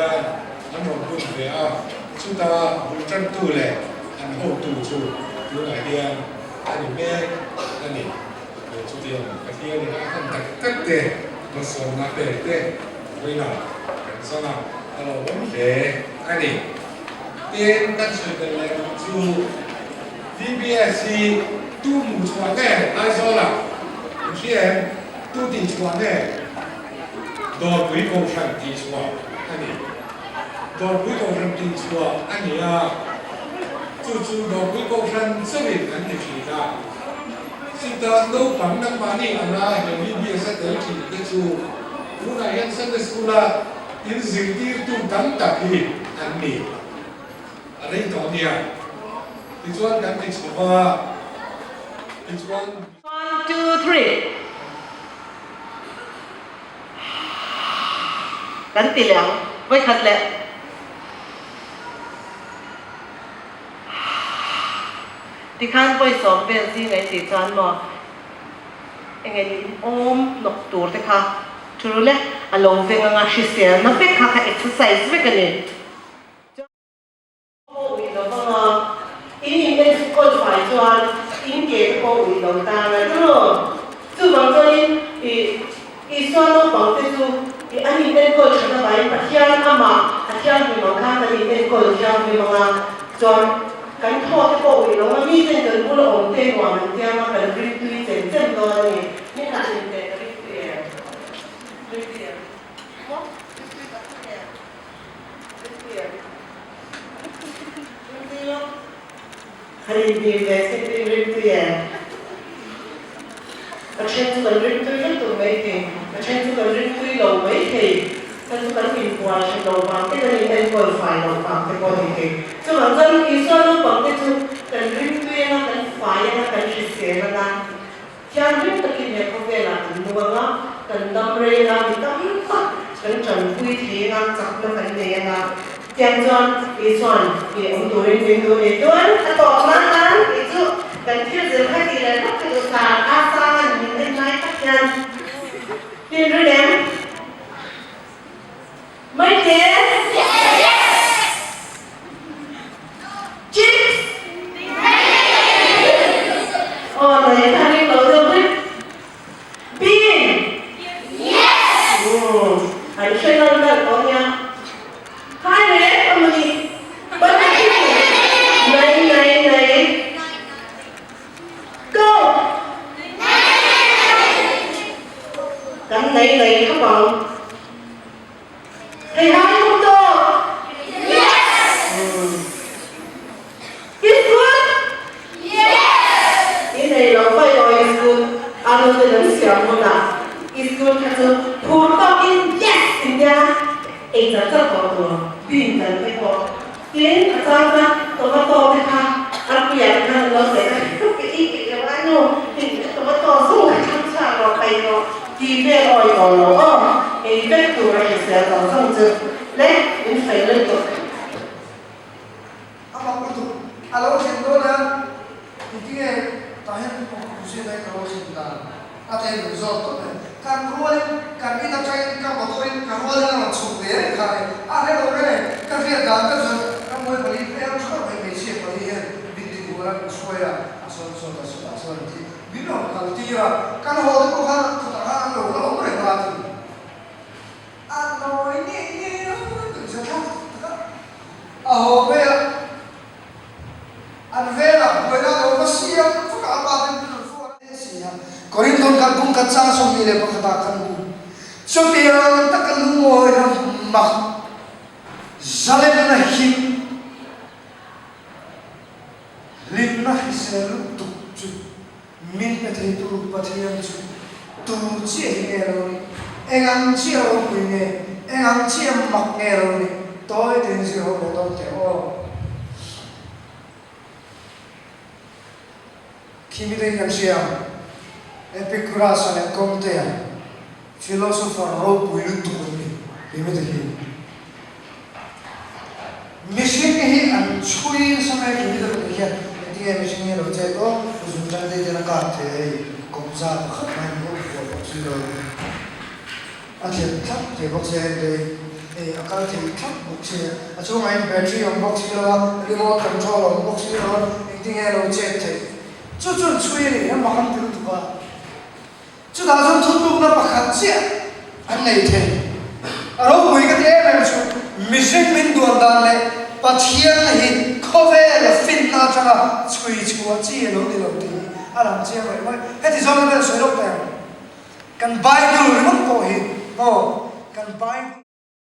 hian an rawn bun ve a, chuta bul tantu leh an hotu chu tunah hian a ni mek a ni. Chutiang Pathianin a hman tak tak te, malsawmna pek te vawiinah kan chang a, a lo awm hle a ni. Tin, kan sawi belh leh duh chu VBS hi tu hmuh chhuah nge Aizawlah in hria em? Tu tih chhuah nge? Dawrpui Kohhran tih chhuah a ni. Dawrpui Kohhran tih chhuah a ni a, chu chu Dawrpui Kohhran chauhin an ti thin a. Chutah naupang nangmahni anga he VBS a tel thin te chu tunah hian Sunday School-a in zirtirtu tam tak hi an ni. A rei tawh nia. Tichuan kan ti chho va, tichuan. One, two, three. Kan ti leh ang. Vawikhat leh. Tikhan pawisa vel zing a intih chuan maw eng eng in awm nawk tur te kha thu ru le, a lo veng anga hriselna vek kha kha exercise vek a ni. Chuan pawh ui lo vang a, in in enkawl fai chuan in ke te pawh ui lo tan a chu. Chuvang chuanin ih Isua naupang te chu ih an in enkawl that avangin Pathian amah a thianghlim ang khan kan in enkawl thianghlim ang a, chuan kan thaw te pawh ui lo ang a, miten kan bula awm te nuam an tiang a, kan rim tui chem chem dawn a ni. Min han rim teh ka rim tui em? Rim tui em? Maw? Rim tui tak tak em? Rim tui em? Rim tui lo? Ka rin bik ve se tui rim tui em? Ka then chu kan rim tui vek tur mai thei, ka then chu kan rim tui lo mai thei, chan chu kan inbual that lo vang te, kan in enkawl fai lo vang te pawh a ni thei. Chuvang chuan Isua naupang te chu kan rim tui anga, kan fai anga, kan hrisel anga, thianghlim takin he khawvelah kan nung anga, kan dam rei anga, mi tam tak kan tanpui thei anga, chakna kan nei anga. Tiang chuan Isua'n i awm turin min duh ni chuan a tawp nan nan tih chu kan thil zir kha tih leh vak ka duh sa a sanga'n min en lai tak hian tin rin em? Mai te? Chips? Aw nei kha ring lo deuh rik. Bean? Umm an hre nal nal tawh nia. Hai le ka muni ban a thi nai nai nai Go! Kan nai nai khap ang. Hei hai tum tawh? Umm Is good? I nei lo fai aw is good a nu ten an siam hunah is good kha chu phur tawkin yes in tia ei char char tawh tur bean kan te pawh tin a chang chuan tomato te kha arpuiah te khan an lo sawi a ka ei peih lo a nu tin tomato zung kha thlang chhuak rawh paih rawh tih vel awi tawh lo aw ei vek tur a hrisel tawh zawng chu le in sawi lutuk. A mak lutuk. A lo thlen dawn a, engtinge tah hian conclusion a ka lo thlen dan a te min zawt tawp e. Kan rualin kan in atangin ka motor in ka rualin a rawn chhuk ve reng kha e. A hre lo reng e, ka hriat dan ka chuan ka muai pali hmel tha mai hmeichhia pali hian min ti dual a min hruai a, a sawn sawn a sawtah sawn an thi. Min rawn kal tir a, kan haw te pawh khan khawtah khan an lo la awm reng a ti. A nawi ngei ngei a, nuihza thlak tak a. A haw mai a, an velah buaina a lo va siam vak a, ama ten min rawn fuar a si a. Korinthon khan kum khat chang 21 ah khan bu chutiang taka lungawina mak zalenna him hlimna hrisel lutuk chu min pe theitu Pathian chu tu chiah hi nge lo ni? Eng ang chiah ropui nge? Eng ang chiah mak nge lo ni? Tawi tein zir ho leh dawn teh aw. Khi mi tein kan hria ang. Epicurus-a leh Comte-a philosopher ropui lutuk an ni khi mi te hi. Mihring hi an chhui nasa mai khi mi te pahnih hian engtinge mihring hi a lo chet aw, zun tang te ten a kap thei a hei kawmza pakhat mai an bawk vuah bawk si lo. A thlen thlap thei bawk se hei. Hei a kal thei thlap bawk si a, a chhungah hian battery a awm bawk si lo a, remote control a awm bawk si lo a, engtin nge a lo chet theih? Chu chuan chhui a ni, a mak an ti lutuk a. Chutah chuan thuthlukna pakhat chiah an nei thei. A ropui ka ti em em chu, mihring min duan dan leh Pathian hi khawvel finna atanga chhui chhuah chi a lo ni lo tih hi a lang chiang rih mai. Heti zawng hian sawi lawk teh ang. Kan Bible ringawt pawh hi aw kan Bible.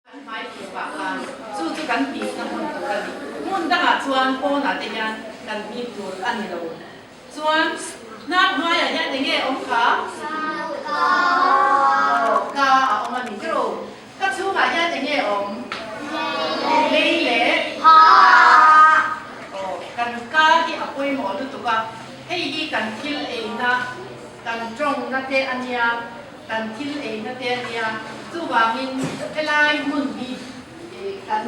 Kan hmai tih pah khan chu chu kan hmihna hmun tur a ni. Hmun dangah chuan pawnah te hian kan hmih tur a ni lo. Chuan hnar hnuaiah hian eng nge awm kha? Aw ka a awm a ni tiro. Ka chhungah hian eng nge awm? Lei leh Aw kan ka hi a pawimawh lutuk a, hei hi kan thil eina Kan tawngna te a nia, kan thil eina te a nia, chuvangin helai hmun hi kan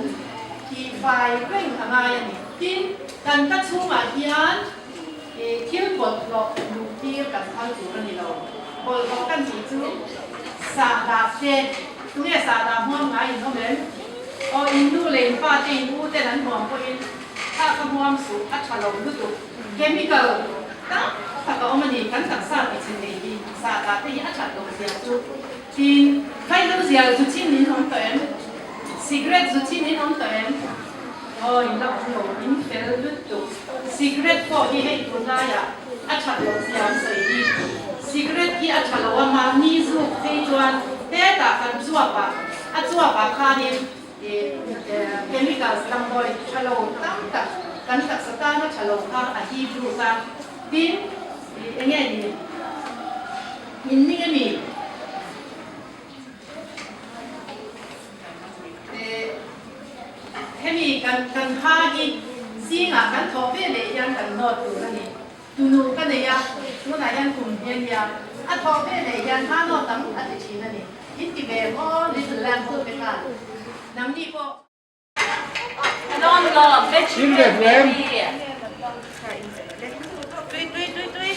tihfai reng a ngai a ni. Tin, kan ka chhungah hian thil bawlhhlawh luh tir kan phal tur a ni lo. Bawlhhlawh kan tih chu sahdah te, tunge sahdah hmuam ngai in awm em? Aw, in nu leh in pa te, in u ten an hmuam pawhin kha ka hmuam suh, a tha lo lutuk. Chemical tak tak a awm a ni, kan taksa ti chhe thei hi sahdah te hi a that loh zia chu tin khailo zial zu chin in awm tawh em? Cigarette zu chin in awm tawh em? Aw in la awm lo, in fel lutuk. Cigarette pawh hi hei tunlaiah a that loh zia an sawi hi. Cigarette hi a tha lo a, mahni zuk phei chuan hetah kan chuap ah a chuap ah khanin Chemicals damdawi tha lo tam tak kan taksa tana tha lo kha a hip lut a, tin eng nge ni min ning emi? Hemi kan kan ha hi zingah kan thawh ve leh hian kan nawt tur a ni. Tunu ka nei a, tunah hian kum hi a nia, a thawh ve leh hian ha nawt ang a ti thin a ni. In ti ve maw Little Lamb ho te khan nangni pawh. In ve hlem. Tui tui tui tui.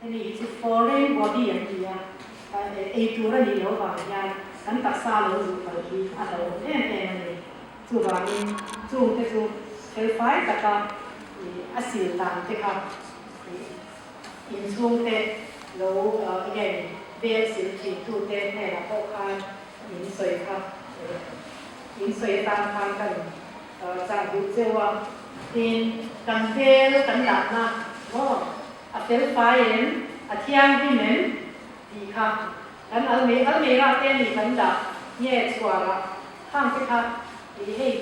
Hemi hi chu foreign body an ti a, ei tur a nih loh vang hian kan taksa lo luh palh hi a hlauhawm em em a ni. Chuvangin chungte chu Felfai taka a sil dan te kha inchhungte lo enge bel sil thin tute hnenah pawh khan in sawi kha in sawi atan khan kan chah duh cheu a. Tin, kan bel kan dahna maw a felfai em, a thianghlim em tih kha kan almeira te ni kan dah nge chhuarah khang te kha hei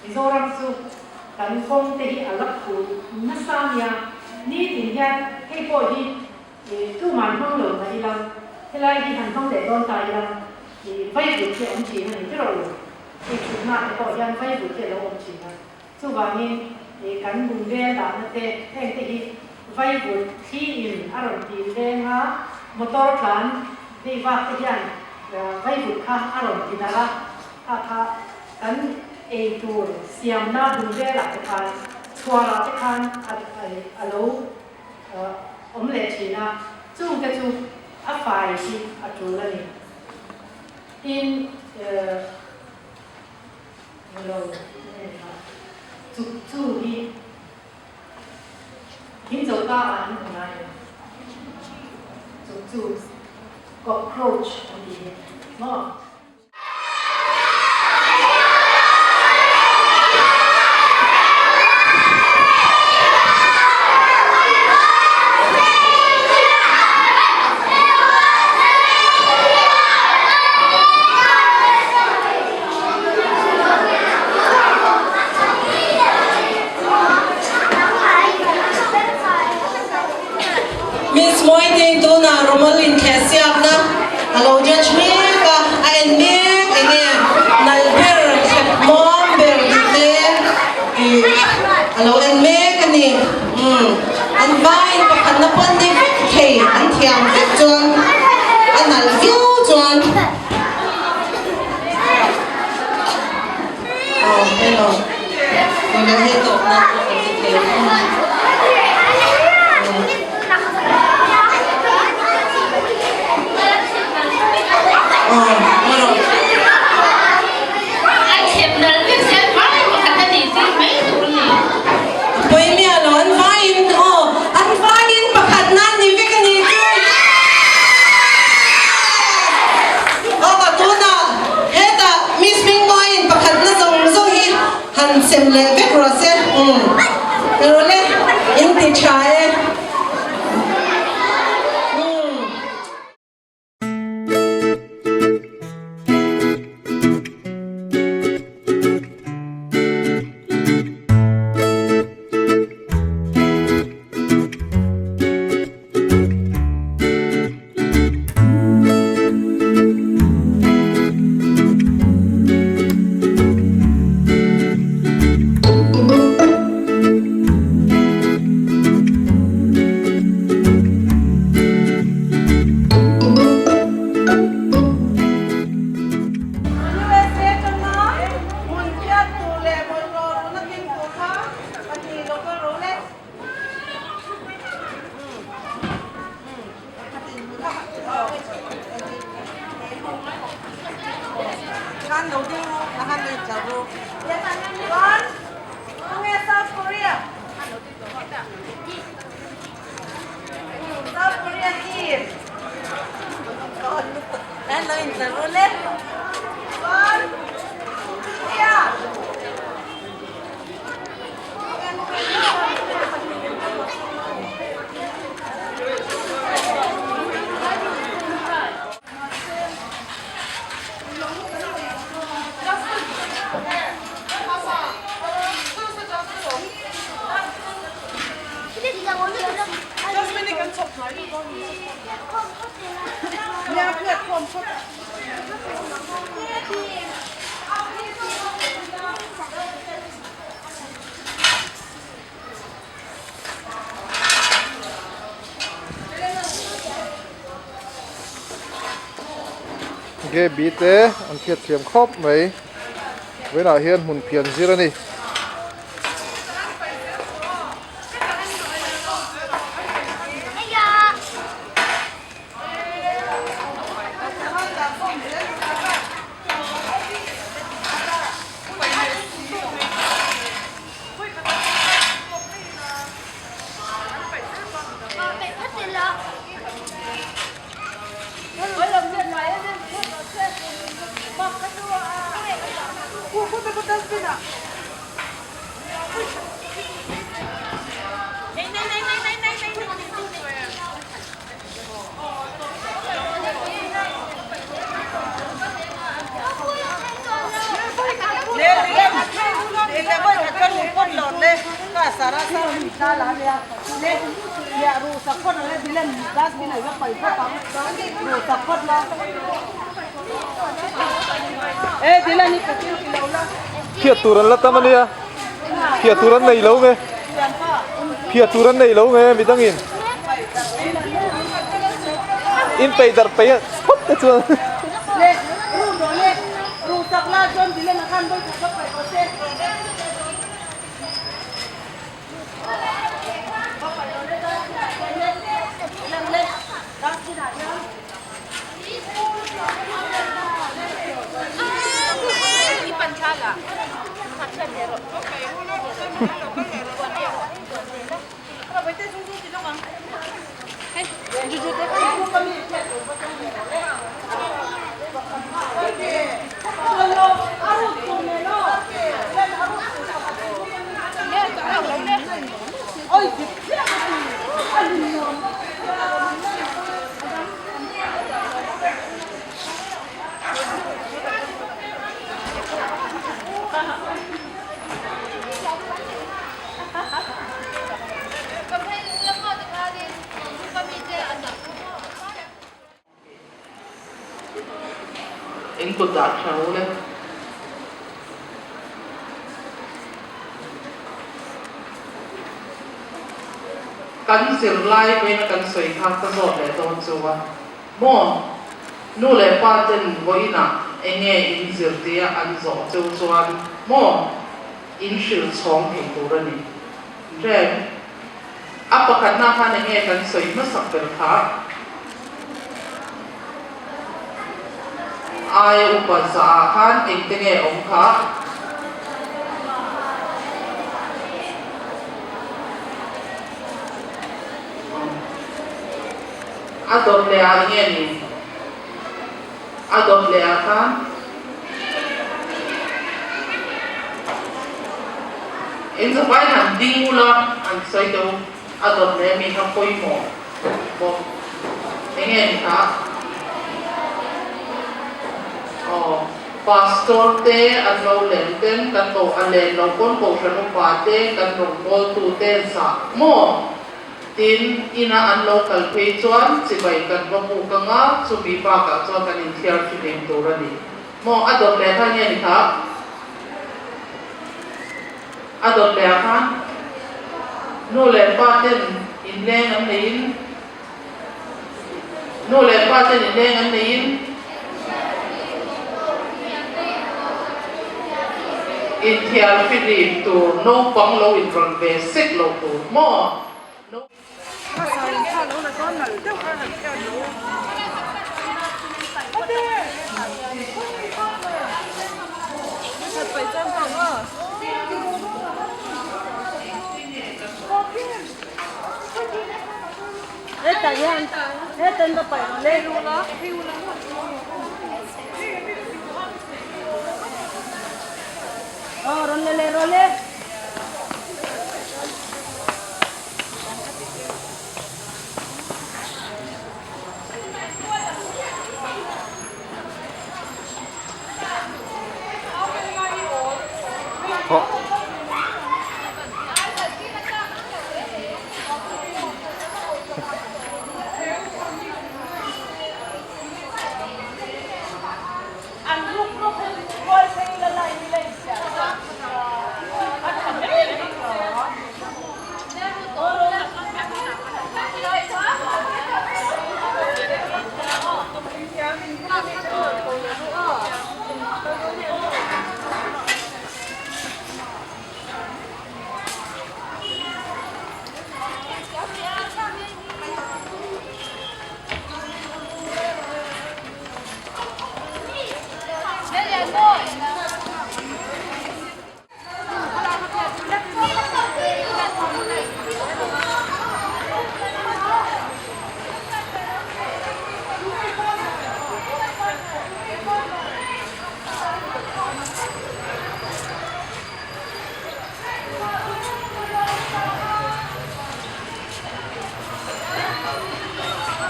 Mizoram chu kan kawng te hi a la phur nasa nia, nitin hian hei pawh hi tuman hmang lo mah ila, helai hi han hmang leh dawn ta ila vaivut hi a awm thin a ni tirh u, hei thutna te pawh hian vaivut hi a lo awm thin a, chuvangin kan bungrel dahna te heng te hi vaivut thli in a rawn ti leng a, motor tlan hei vak te hian vaivut kha a rawn ti darh a, kha kha. Kan ei tur siamna bul velah te khan chhuarah te khan a lo awm leh thin a, chung te chu a fai hi a tul a ni. Tin, lo chuk chu hi in choka ah an hmu ngai em? Chuk chu cockroach an tih hi maw? Miss Moiting tunah Romol inthehsiakna a lo judge mek a, a en mek enge nalh ber thlep muam ber tih te ih a lo en mek a ni. Umm an vaiin pakhatna pawn ni vek thei an thiam vek chuan a nalh viau chuan aw hello tuna hei tawpna pawh kan ti thei ang. Pawimia lo an vaiin aw an vaiin pakhat nan ni vek a ni chu. Aw ka tunah hetah Miss Hmingmawin pakhat na zawng zawng hi han sem leh vek rawh se. Umm rawh le in ti tha e. USA tanga hmun phiat tur leh bawlhhlawh runa keng tur kha pahnih local role e. Khan lo ding ru, a han en chau ru. Chuan, tunge South Korea? South Korea team. An lo intlar ru le. Chuan, India. Gaby te an hriat thiam khawp mai vawiinah hian hmun phian zir a ni. Phiat tur an la tam ania phiat tur an nei lo nge phiat tur an nei lo nge midangin in peih darh peih phawt te chuan. In kut dah tha u le. Kan zirlai vawiina kan sawi kha ka zawt leh dawn chu a maw? Nu leh pa ten vawiinah enge in zir tia an zawh cheu chuan maw in hrilh chhawng thei tur a ni. Rem. A pakhatna khan enge kan sawi hmasak ber kha? Aia upa zah ah khan engte nge awm kha? A dawt leh ah enge ni? A dawt leh ah khan in zavai han ding ula an sawi deuh a dawt leh mi kha pawimawh bawk. Enge ni kha? Aw, Pastor te an lo len ten kan ko a len lo pawn kohhran upa te kan rawngbawltu te zah maw? Tin, ina an lo kal phei chuan chibai kan va hmuk anga chumi bakah chuan kan inthiar fihlim tur a ni. Maw a dawt leh kha nge ni kha? A dawt leh ah khan nu leh pa ten inleng an neiin Nu leh pa ten inleng an neiin inthiar fihlim tur naupang lo inrawn ve sek lo tur maw? Hetah hian hetan va paih rawh le. Aw rawn la leh rawh le.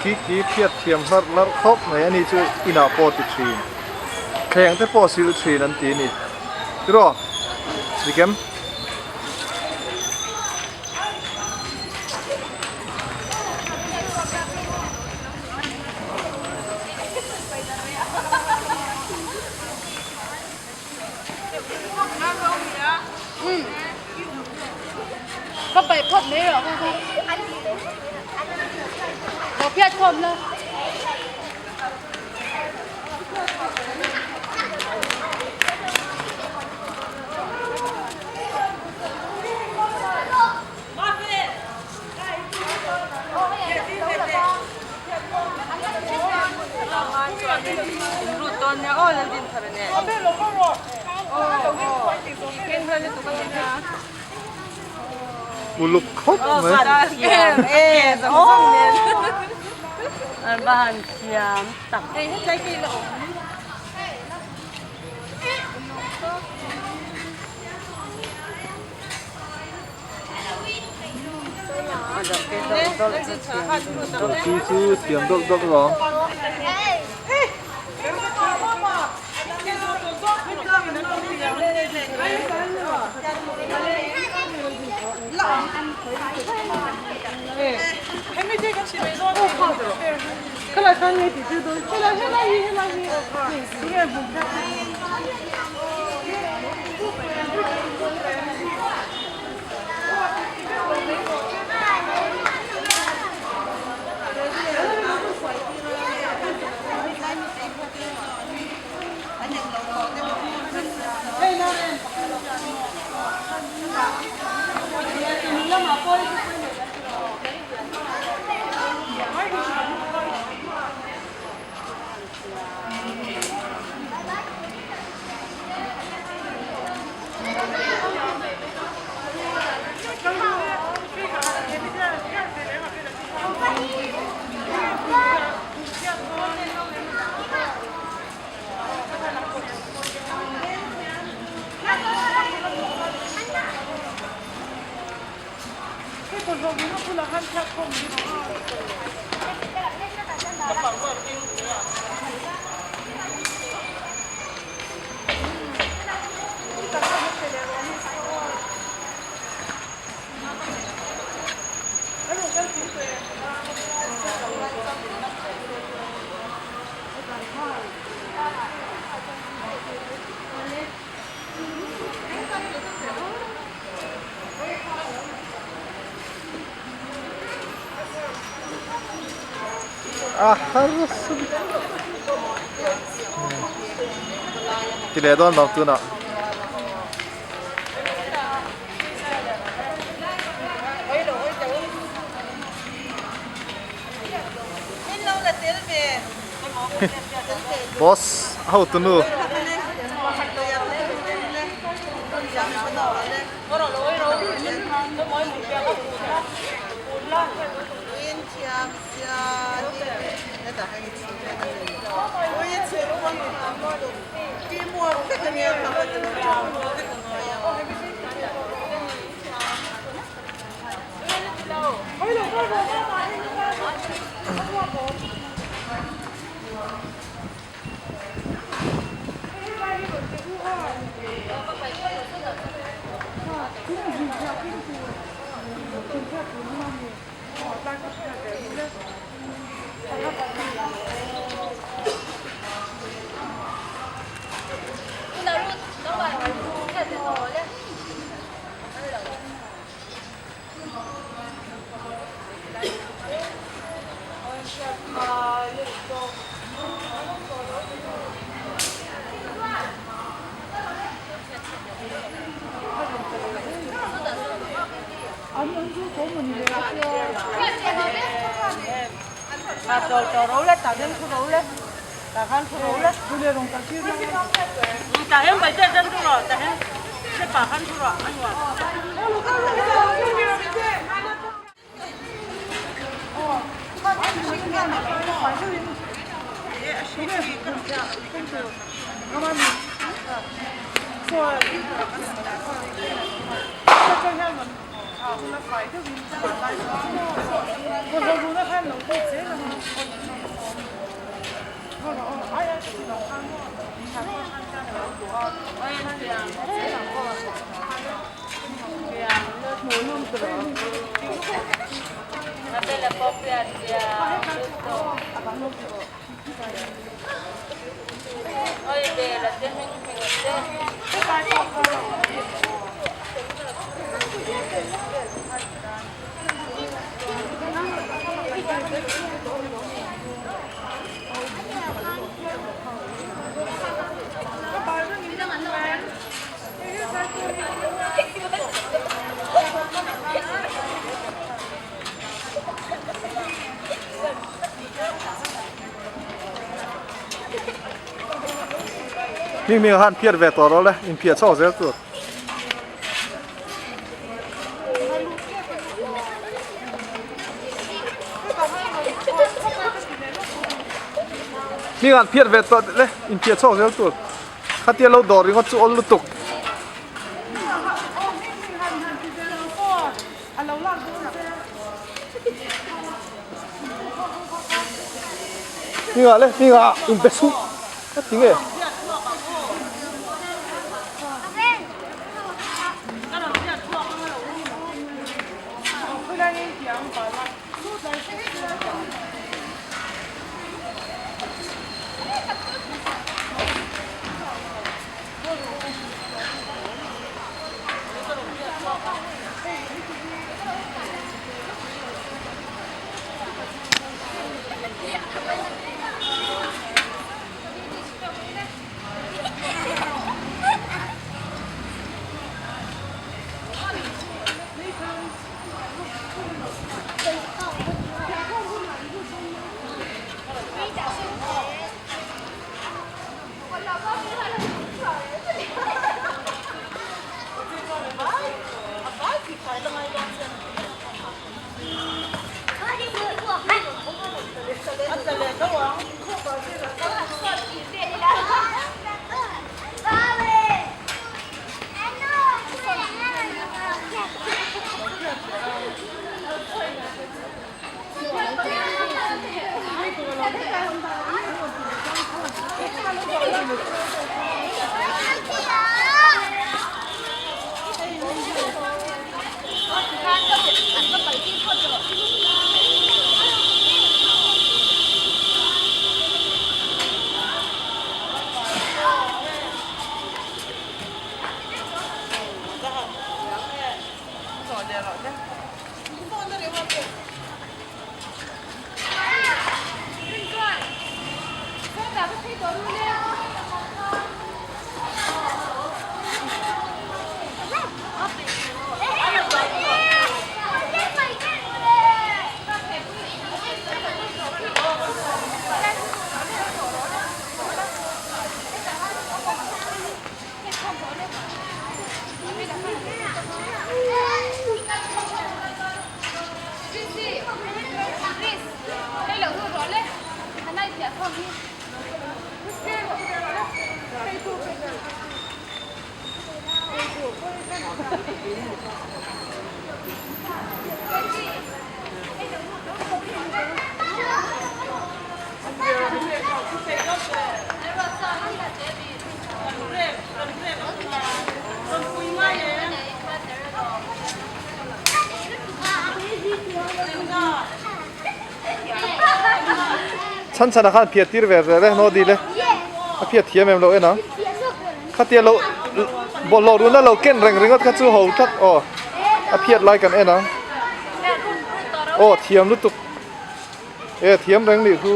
Khi khi phiat thiam hlarh hlarh khawp mai a ni chu inah pawh ti thin thleng te pawh sil thin an ti a ni tiraw. Dikem. Va paih phawt mai rawh kha kha. Lo phiat khawm la. Uluk khawp mai. Chu chu thiam dawk dawk alawm. A har nasa ti leh dawn lo tunah. Boss hotunu. Hming hming ah khan phiat ve tawh rawh le, inphiah chhuak zel tur. Hming ah phiat ve tawh le, inphiah chhuak zel tur. Khatia lo dawr ringawt chu awl lutuk. Hmingah le hmingah inpe suh ka ti nge. Chhan chhan ah khan phiat tir ve zel e no dil e a phiat thiam em lo en ang khatia lo bawlhhlawh runa lo ken reng ringawt kha chu ho tlat aw a phiat lai kan en ang aw thiam lutuk e thiam reng nih chu.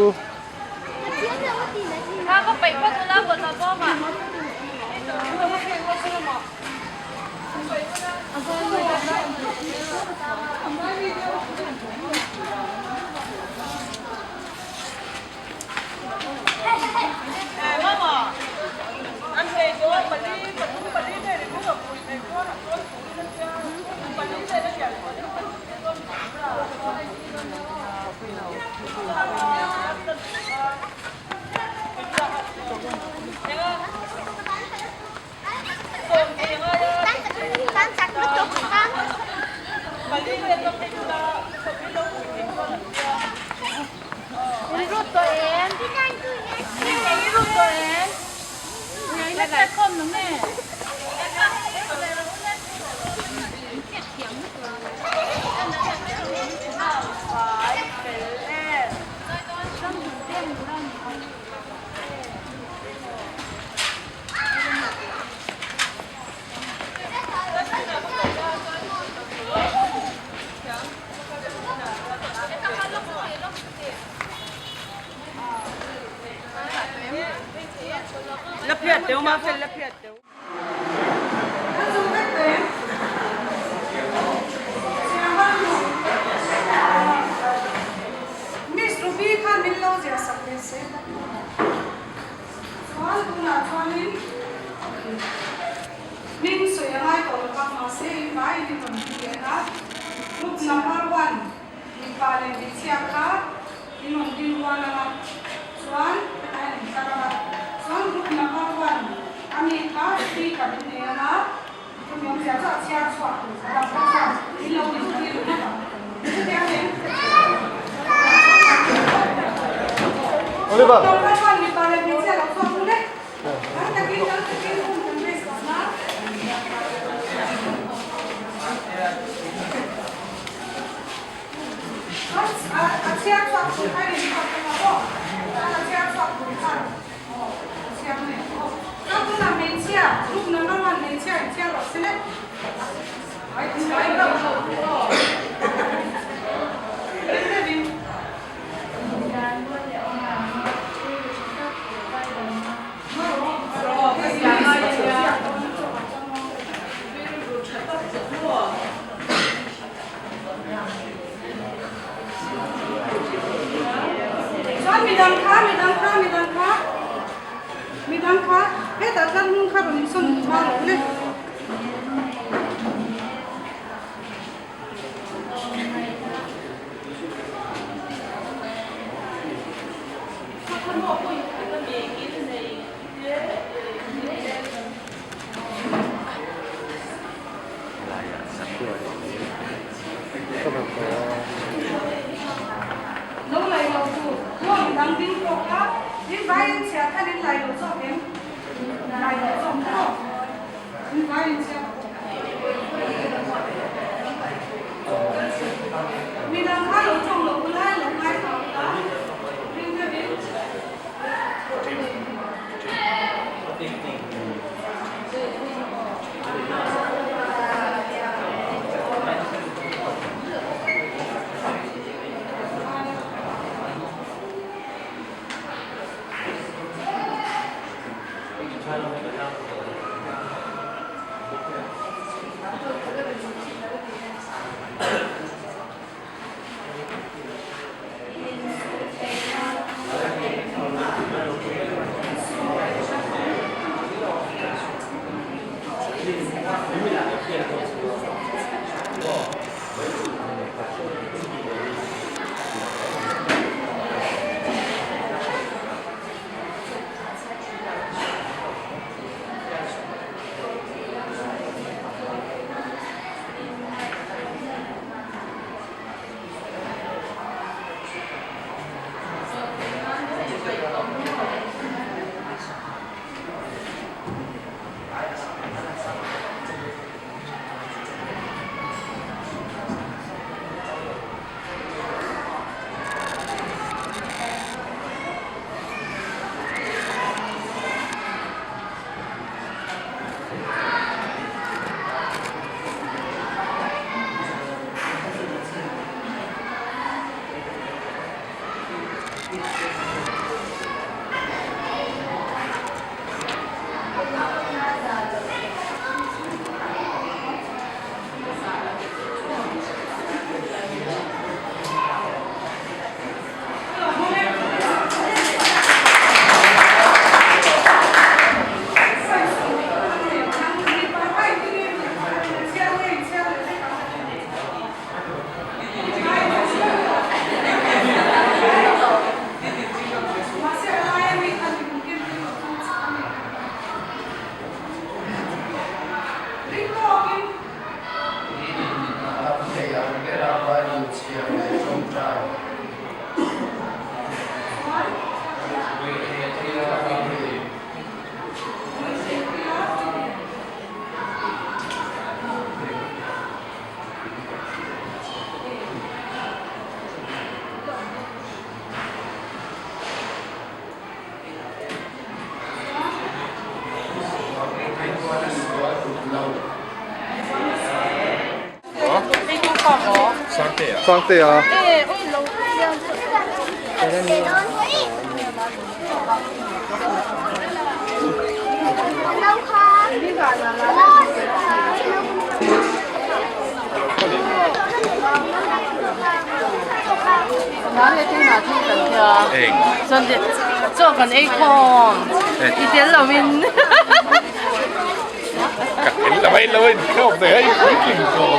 Miss Ruby khan min lo ziah sak ve se. Chuan tunah chuanin. number one mipa leh hmeichhia kha in rawn ding rual ang a, chuan hetah hian in tlar ang a, chuan group number one a mi kha speaker in nei ang a, chumi awmzia chu a chhiar chhuak tur a dang kha chuan in lo ding tir ringawt ang. Chutiang in Oliver. Group number one mipa leh hmeichhia lo chhuak ru le. Rang takin rang takin hun kan race tawh na. A chhiar chhuak tur kha in chhuak ta maw? A chhiar chhuak tur khan aw a chhiar mai ang aw. Chuan tunah hmeichhia group number one hmeichhia in chhiar rawh se le. Ai ai lo aw. Reng deuhin. Chuan midang kha midang kha midang kha midang kha hetah tlar hnung kha rawn insawn hma rawh le. Lo lai lo tu maw midang ding pawh kha in vai in chhiar khan in lai lo zawk em? Lai lo zawk maw? In vai in chhiar Midang kha lo tawng lo ula lo ngaithla ula ring deuhin. Sangtea. Chaw kan ei khawm i tel lo in. Ka tel lo ei lo in khawm ve hei puitling tawh.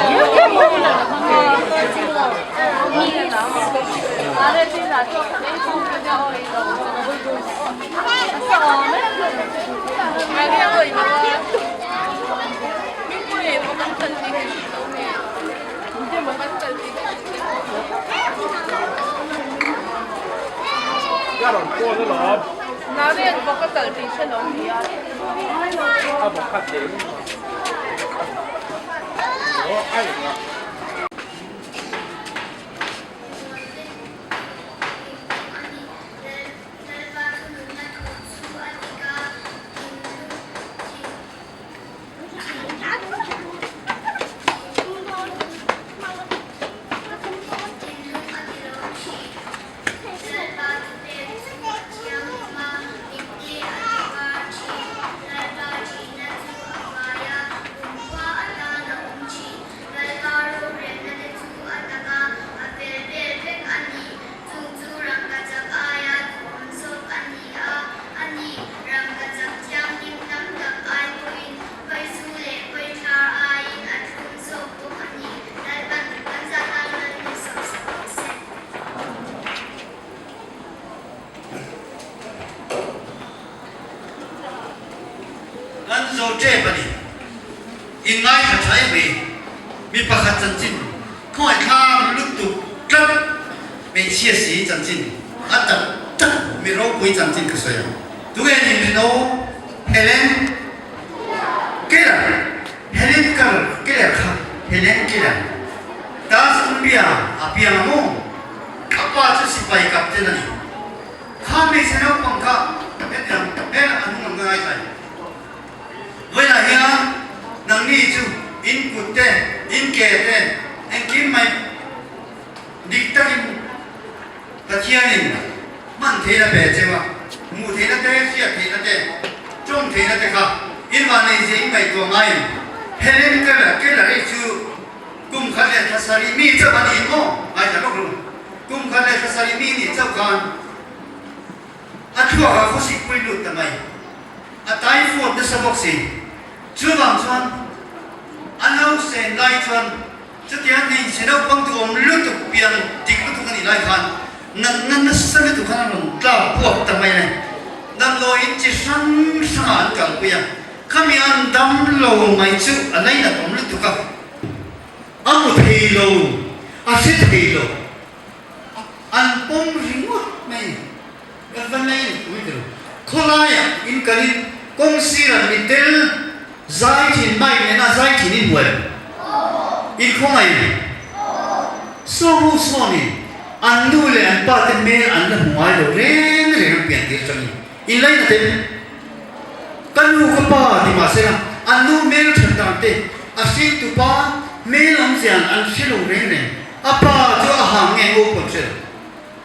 Kan zo tep a ni. In ngaithla tha em mai. Mi pakhat chanchin khawngaihthlak lutuk tlat hmeichhia si chanchin a tak tak mi ropui chanchin ka sawi ang. Tunge ni mino Helen Keller Helen Keller kha Helen Keller Das Umbia a piang a maw? A pa chu sipai captain a ni. Kha hmeichhe naupang kha hetiang hmel a hnung ang ka ngaithla i. Vawiinah hian nangni chu in kut te, in ke te engkim mai dik takin Pathianin hman theihna pe cheu a, hmuh theihna te, hriat theihna te, tawng theihna te kha in vannei zia in ngaihtuah ngai em? Helen Keller, Keller i chu kum khat leh thla sarih mi chauh a ni maw? Ngaithla lawk ru. Kum khat leh thla sarih mi nih chauh khan a thluak ah khawsik pui lut ta mai. A typhoid nasa bawk si. Chuvang chuan a nausen lai chuan chutia hmeichhe naupang duhawm lutuk pian dik lutuk a nih lai khan natna nasa lutuk khan a rawn tlak buak ta mai a ni. Damdawiin chi hrang hrangah an kalpui a, khami an dam lo mai chu a lainat awm lutuk a, a hmu thei lo, a hre thei lo, an pawm ringawt mai a ni. Kan va nei ui tel. Khawlaiah in kalin kawng sirah mi tel zai thin mic nena zai thin in hmuh em? In khawngaih em? Saw ho sawnin an nu leh an pa te hmel an la hmu ngai lo reng reng an pian tir atangin in lainat em? Ka nu ka pa ti mah sela an nu hmel that dan te a hringtu pa hmel awmzian an hre lo reng reng. A pa chu a hang nge ngo pawh an hre lo.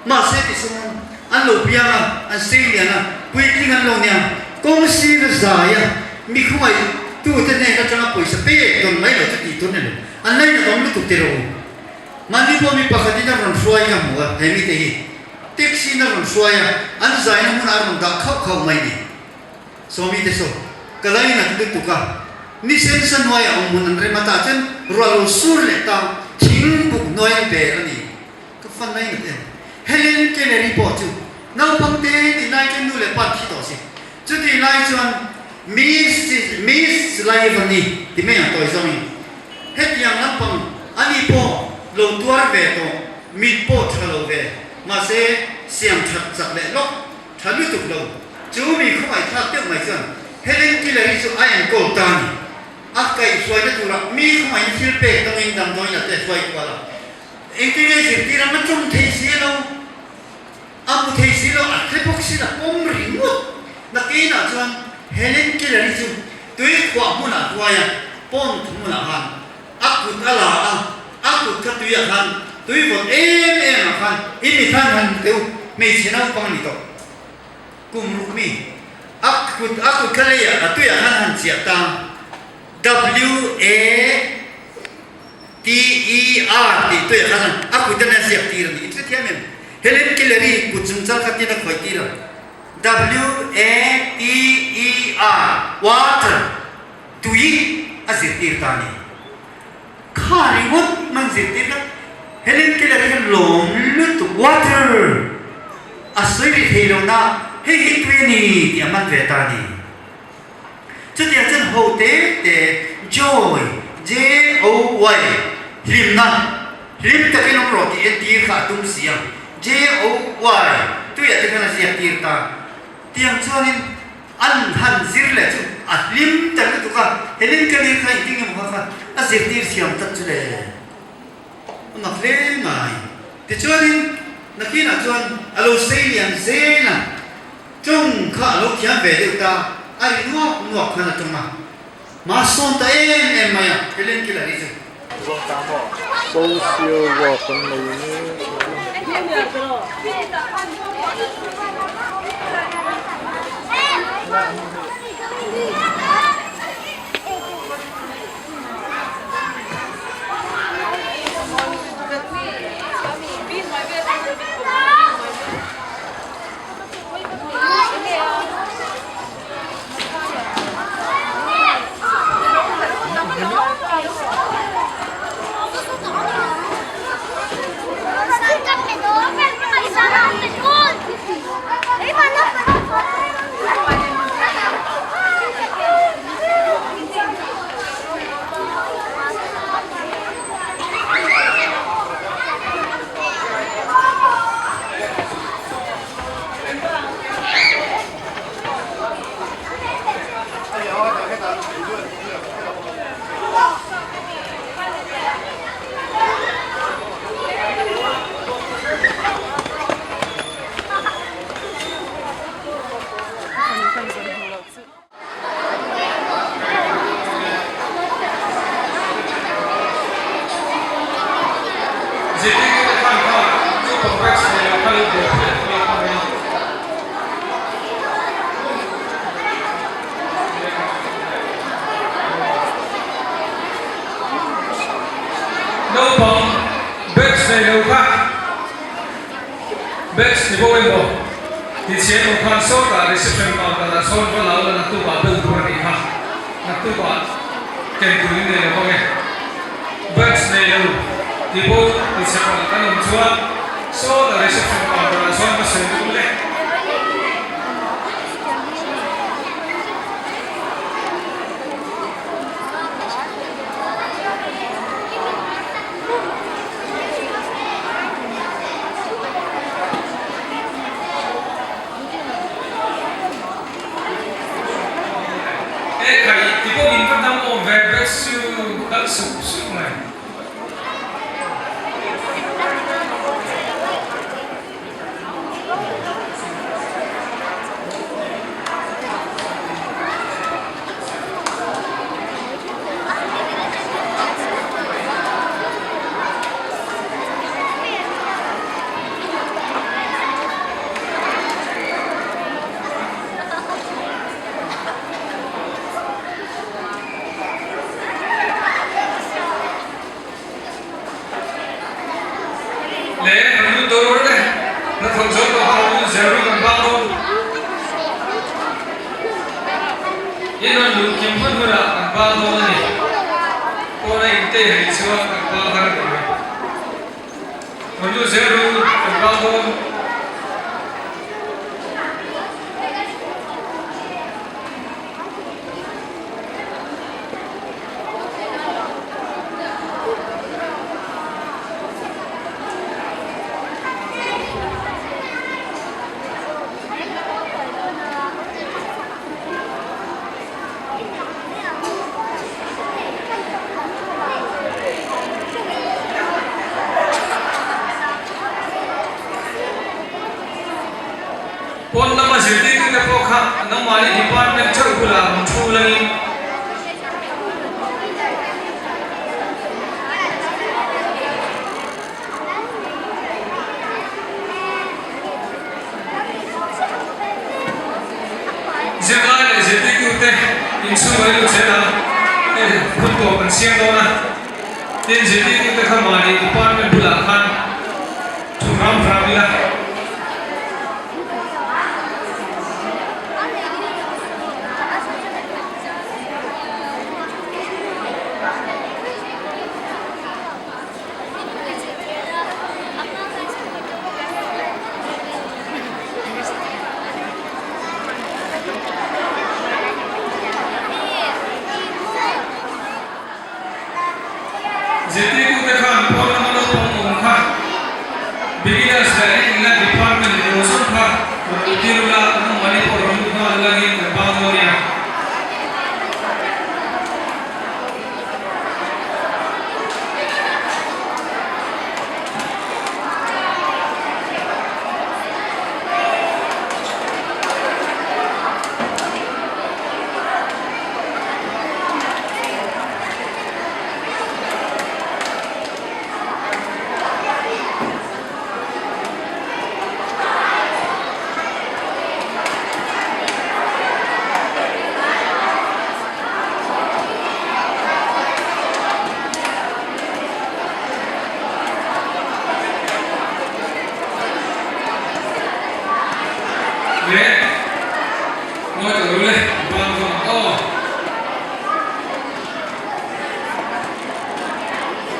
Mahse tichuan an lo piang a, an sei lian a, puitling an lo nia. Kawng sir zai a, mi khawngaih tute hnen atanga pawisa pek dawn mai lo chu tih tur ni lo. An lainat awm lutuk teh rawh u. Mahni pawh mi pakhatin a rawn hruai ka hmu a, he mite hi taxi in a rawn hruai a, an zaina hmunah a rawn dah khauh khauh mai ni. Sawmi te saw, ka lainat lutuk a, ni sensa hnuaiah awm hmun an rem a tah chuan ruah lo sur leh ta, thing buk hnuai an ber a ni. Ka fan mai ngat em? Helen Kellery pawh chu naupang te tih lai chuan nu leh pa an thi tawh si. Chutih lai chuan Miss Miss Laivani ti mai ang tawi zawngin hetiang lampang ani pawh lo tuar ve tawh, mit pawh tha lo ve, mahse siam that chak leh lawk tha lutuk lo. Chu mi khawngaihthlak deuh mai chuan Helen Kellery chu a enkawl ta a ni. A kaihhruaina turah mi khawngaihna thil pek dawngin damdawiin a te hruai kual a. Engtin nge zirtir ang a tum thei si lo, a hmu thei si lo, a hre bawk si lo, a pawm ringawt. Nakinah chuan Helen Keller-i chu tui khuah hmunah hruai a, pond hmunah khan a kut a la a, a kut kha tuiah khan tui vawt em em ah khan i mi khan han teu hmeichhe naupang a ni tawh, kum ruk mi, a kut a kut kha leiah a tuiah khan han chiah ta, WA. TER tih tuiah khan a kut a ziak tir a ni. I hrethiam em? Helen Keller-i kut chungchang kha tin a khawi tir a. WATER, water, tui a zirtir ta a ni. Kha ringawt man zirtir kha Helen Keller-i khan lawm lutuk, water! A sawi ri thei lo na, hei hi tui a ni tih a man ve ta a ni. Chutiang chuan ho te te joy, J-O-Y, hlimna, hlim takin awm rawh tih entir kha a tum si a, J-O-Y, tuiah te khan a ziak tir ta. Tiang chuanin an han zir leh chu a hlim ta lutuk a, Helen Keller kha engtin nge maw kha kha a zirtir thiam tak chu le? A mak hle mai. Tichuanin nakinah chuan a lo sei lian zel a, tawng kha a lo thiam ve deuh ta, a ri nuak nuak khan a tawng a, hma sawn ta em em mai a, Helen Keller hi chu. Social work an nei mek Zirtirtute khan kha chu complex nei lo kha lo buaipui a tum a kha mai. Naupang batch nei lo kha batch ni bo emaw ti chhe emaw khan sawtah reception counter ah sawn va lo la naktukah bel tur a nih kha. Naktukah ken tur in nei lo vang e. Batch nei lo ti bo ti chhe palh kan awm chuan sawtah reception counter ah sawn va sawi duh le. E khai ti pawh in va tam awm ve ve chu kal sup sup mai. Le kan lut dawr le na thawn zawk lo kha lut zel ru kan bak dawn. In rawn luh kim hmun hmunah kan bak dawn a ni. Pawn a inte rih chuan kan bak har a ni mai. Rawn lut zel ru kan bak dawn. Pawn lama zirtirtute pawh kha nangmahni department theuh bulah rawn thu langin Zirlai leh zirtirtute inchhung an lut zel a, hei hun tawp an siam dawn a, tin zirtirtute kha mahni department bulah khan thu hram hram ila. Ngawi tawh lo le, bang vang ang aw.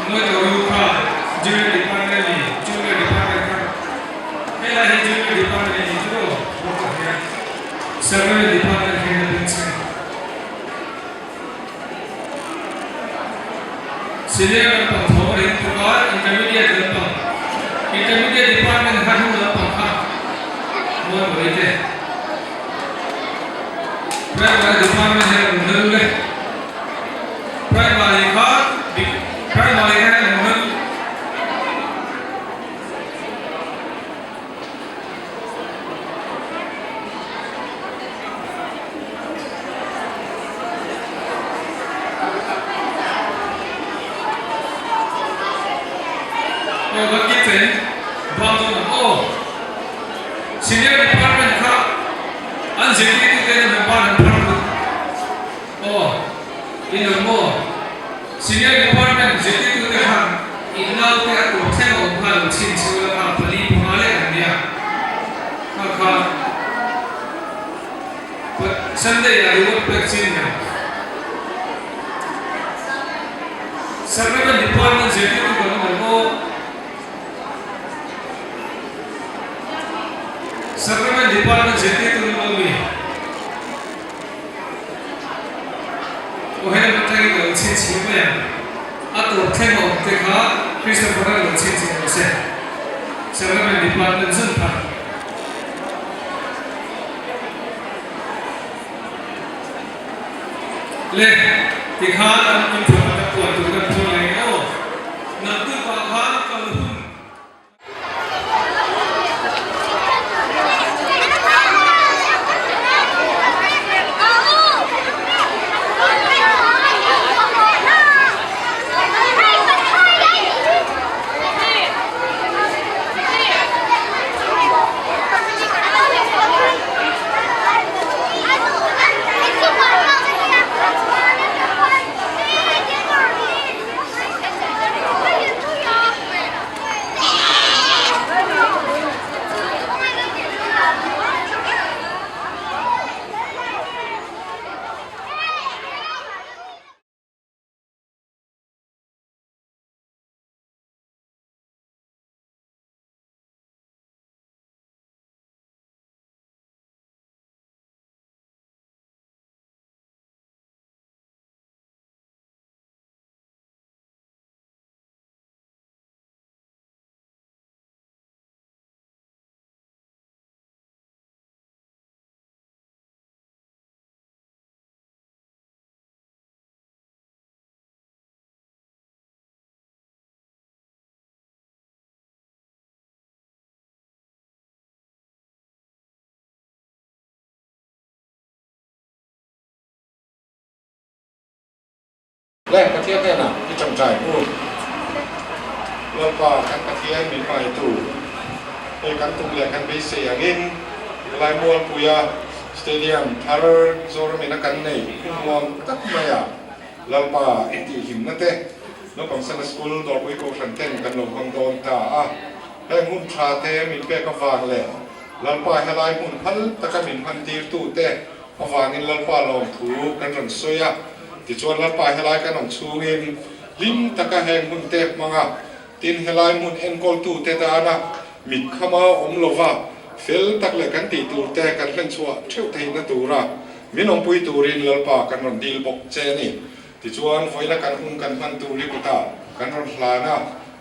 Ngawi tawh ru kha Junior Department a ni, Junior Department kha helai hi Junior Department a ni chu aw, bawk ah hian Survey Department hian a beng chheng. Senior lampang tho a rin tuk a, Intermediate lampang, Intermediate Department kha hnung lampang kha mawi mawi te. Primary Department hian a rawn hel le. Primary kha Primary kha hian a rawn hel. Aw kan kip chen bang dawn ang aw. Senior department kha an zirtirtu ten a hmu ban an phar lut. Aw in awm maw? Senior department zirtirtu te khan in naute a tur thleng a awm kha lo chhin chhiu la kha pali panga lek an nia. Kha kha Sunday ah reward pek chin nia. Sacrament department zirtirtu kan awm ang maw? Sacrament department zirtirtu an awm lo mi? Aw helai atangin ka lo chhinchhiah mai ang. A tawp thleng a awm te kha Christopher-a lo chhinchhiah rawh se. Sacrament department zun kha. Le, tikhan an inthawk a puan tur kan phur leh nge aw. Naktuk ah khan kal hun. Le Pathian hnenah i tawngtai u. Lalpa kan Pathian min hmaitu, hei kan tum leh kan beisei angin helai Mualpuia Stadium thar Zoramin a kan nei khummuam tak maia Lalpa i tihhlimna te naupang sana school Dawrpui Kohhran ten kan lo hmang dawn ta a. Heng hun tha te min pek avang leh Lalpa helai hmun phal taka min hman tirtu te Avangin Lalpa lawmthu kan rawn sawi a, tichuan Lalpa helai kan awm chhungin hlim taka heng hmun te hmang a, tin helai hmun enkawltute tana mit khama awm lova fel tak leh kan tih tur te kan hlenchhuah theuh theihna tura min awmpui turin Lalpa kan rawn dil bawk che a ni. Tichuan vawiina kan hun kan hman tur hi kutah kan rawn hlan a,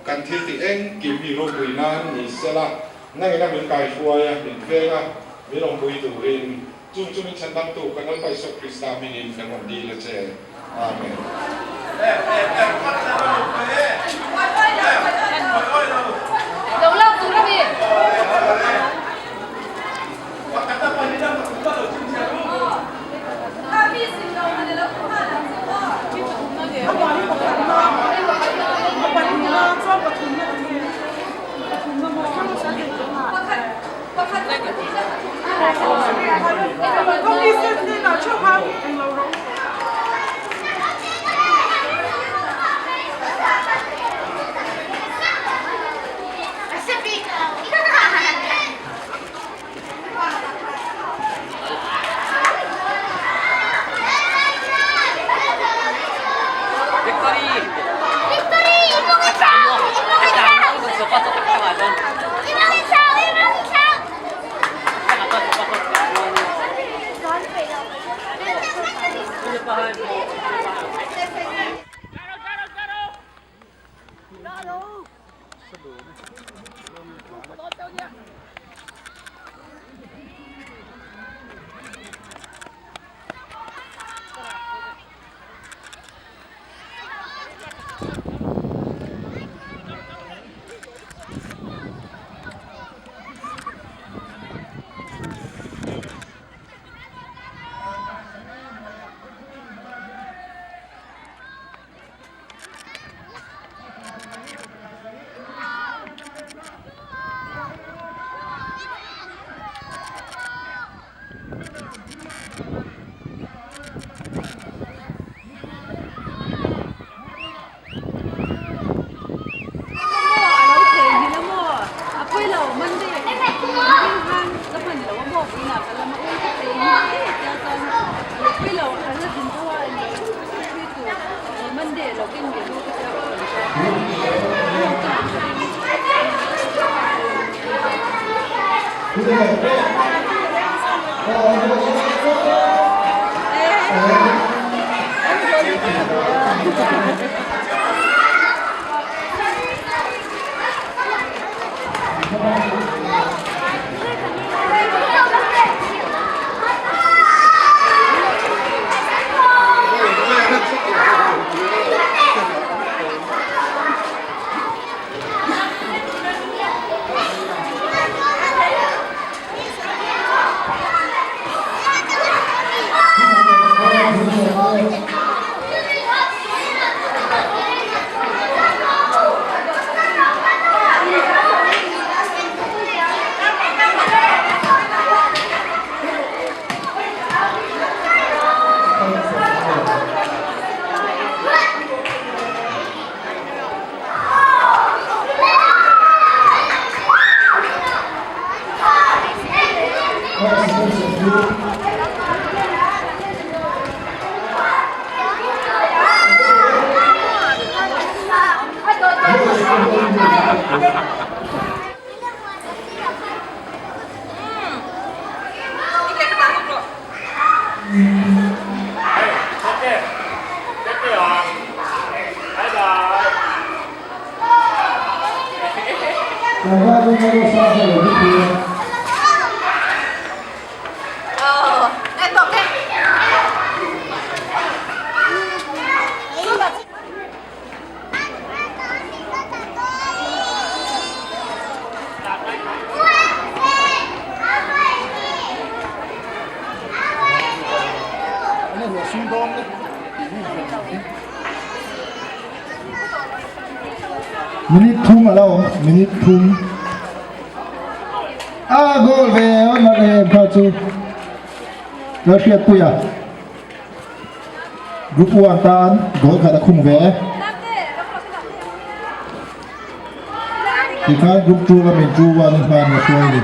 kan thil tih engkim hi ropui nan ni sela, nangina min kaihruai a, min veng a, min awmpui turin Chung chu min chhan dangtu kan Lalpa Isua Krista hmingin kan rawn dil a che. Amen. Minute thum a lo awm minute thum a goal ve a mak em kha chu la hriat pui a group 1 tan goal khat a khung ve tikhan group 2 lamin 2-1 in hman a hruai a ni.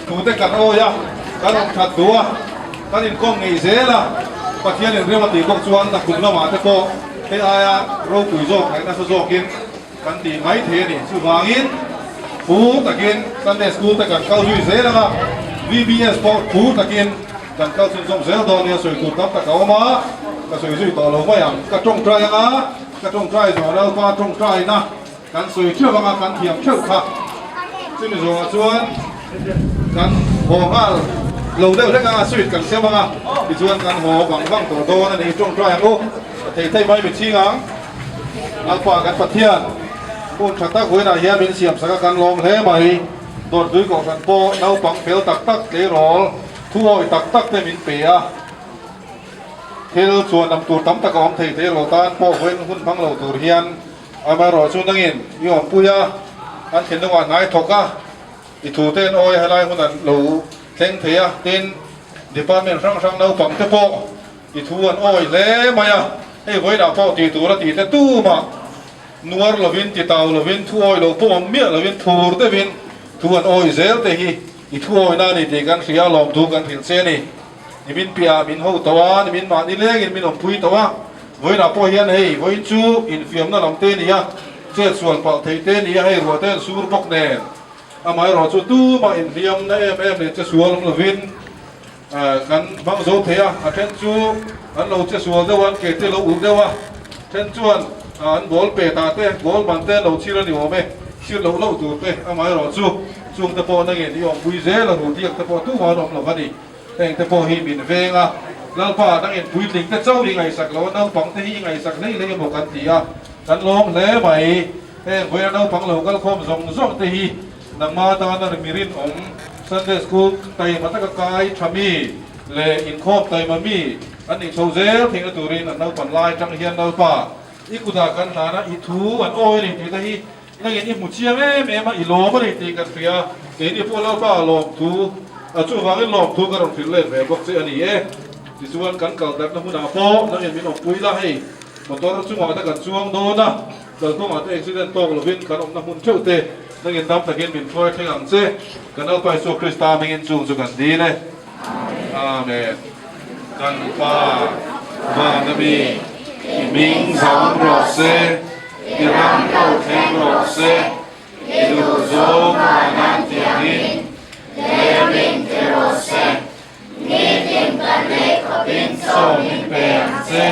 Tute kan awi a, kan awm that duh a, kan inkawm ngei zel a, Pathian in rem a tih bawk chuan nakum lamah te pawh hei aia ropui zawk leh nasa zawkin kan tih mai thei a ni. Chuvangin phur takin Sunday School te kan kal zui zel ang a, VBS pawh phur takin kan kal chhunzawm zel dawn nia sawi tur tam tak a awm a, ka sawi zui tawh lo mai ang. Ka tawngtai ang a, ka tawngtai zawh Lalpa tawngtaina kan sawi theuh ang a, kan thiam theuh kha. Chumi zawhah chuan kan haw nghal lo deuh hlek ang a, sweet kan sem ang a, tichuan kan haw vang vang tawh dawn a ni. Tawngtai ang u, ka thei thei mai mitching ang. Lalpa kan Pathian hun tha tak vawiinah hian min siam sak a kan lawm hle mai. Dawrtui kohhran pawh naupang fel tak tak tleirawl thuawi tak tak te min pe a. Thil chuan lam tur tam tak a awm thei tleirawl tan pawh vawiin hun hmang lo tur hian amaherawhchu nangin i awmpui a, an thinlungah hnai thawk a, i thu te an awi a helai hun an lo thleng thei a. Tin, department hrang hrang naupang te pawh I thu an awi hle mai a, hei vawiinah pawh tih tur a tih te tumah nuar lovin, ti tau lovin, thu awi lo pawh awm miah lovin, phur deuhin thu an awi zel te hi i thu awina a ni tih kan hria a, lawmthu kan hrilh che a ni. Nimin piahah min ho tawh a, nimin mahni lengin min awmpui tawh a, vawiinah pawh hian hei vawiin chu infiamna lam te a ni a. Chet sual palh theih te ni a, hei ruah te an sur bawk nen. Amaherawh chu tumah inhliamna em em leh che sual awm lovin kan hmang zo thei a, a then chu an lo che sual deuh a, an ke te lo ulh deuh a, then chuan an ball pe ta te, ball man te an lo chhir a ni awm e, chhir loh loh tur te, amaherawh chu chung te pawh nangin i awmpui zel a, ruhdiak te pawh tumah an awm lo va ni. Heng te pawh hi min veng a, Lalpa nangin puitling te chauh i ngaihsak lo a, naupang te hi i ngaihsak hlei hlei emaw kan ti a, kan lawm hle mai. Heng vawiina naupang lo kalkhawm zawng zawng te hi nangma atana mi rinawm, Sunday School taima taka kai tha mi leh inkhawm taima mi an nih chho zel theihna turin an naupan lai atang hian Lalpa i kutah kan hlan a, i thu an awi a ni tih te hi Nangin i hmu chiang em em a, i lawm a ni tih kan hria a, keini pawh Lalpa a lawm thu, a chuvangin lawm thu ka rawn hrilh let ve bawk che a ni e. Tichuan kan kal darhna hmunah pawh nangin min awmpui la, hei motor chungah te kan chuang dawn a, kalkawngah te accident tawk lovin kan awmna hmun theuh te nangin dam takin min hruai thleng ang che, kan Lalpa Isua Krista hmingin chung chu kan dil e. Amen. Kan Pa vana mi, i hming zam rawh se. I ram ko thleng rawh se, i duh zawng vanan tiangin lemin ti rawh se. Nitin kan ei khawpin chaw min pe ang che,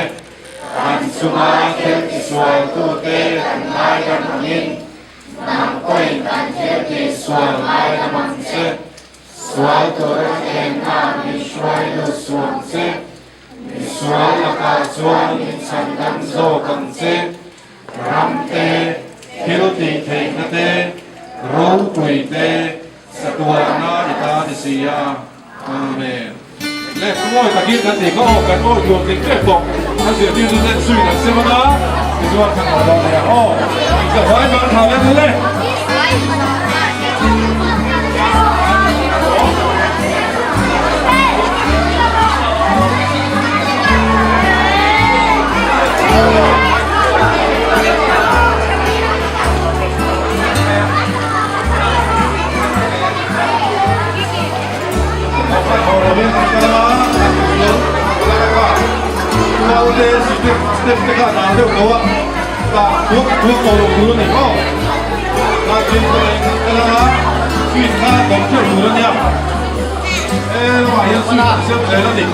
kan chunga thil tisualtute kan ngaidam angin, nang pawhin kan thil tihsual ngaidam ang che. Sual tura thlengna min hruai lut suh ang che. Misual lakah chuan min chhan dam zawk ang che, ram te, thil tih theihna te, ropui te, satuahna i ta ni si a. Amen. Le, ngawi takin kan ti ka aw, kan awi tur tling tep tawh. Kan zirtir chu zen suin an sem anga, tichuan kan aw dawn nia. Aw, ka vai bang tha lem le. Step te kha nal deuh tawh a tah thuak thuak tawh loh tur a ni maw kha chin ka leh khat ka lang a sweet kha dawm theuh tur a nia e lamah hian sweet an siam zel a ni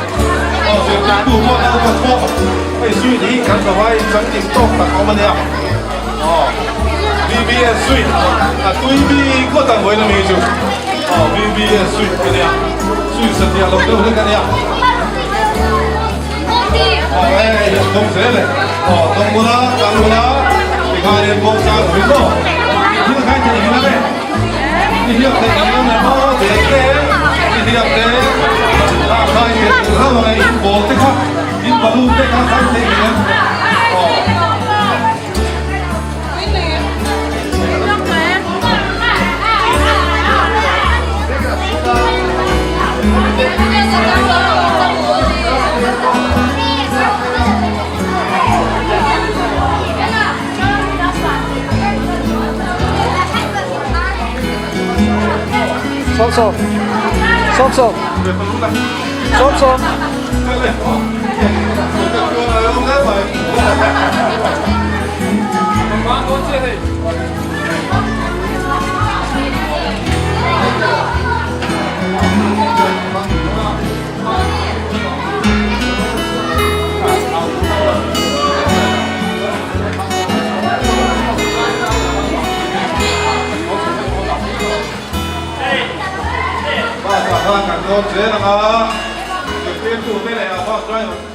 aw zirtirtu pawh naupang pawh hei sweet hi kan zavai changting tawk tak a awm a nia aw BBS sweet a tui bik ngawt ang vawiin ami chu aw BBS sweet a nia sweet satliah lo deuh hlek a nia. Tawng zel e. Aw tawng ula, kal ula, tikhanin pawh chang lovin maw? Thil khai theih hi lam e. I hliap theih ang lam e maw? Te te, i hliap te, a khai theih ang hlauh ang e, in ball te kha, in balloon te kha khai theih ang em? Aw. Sawm sawm. Sawm sawm. Sawm sawm. Bus ah khan kan dawn zel ang a, zirtirtu te leh a bus driver.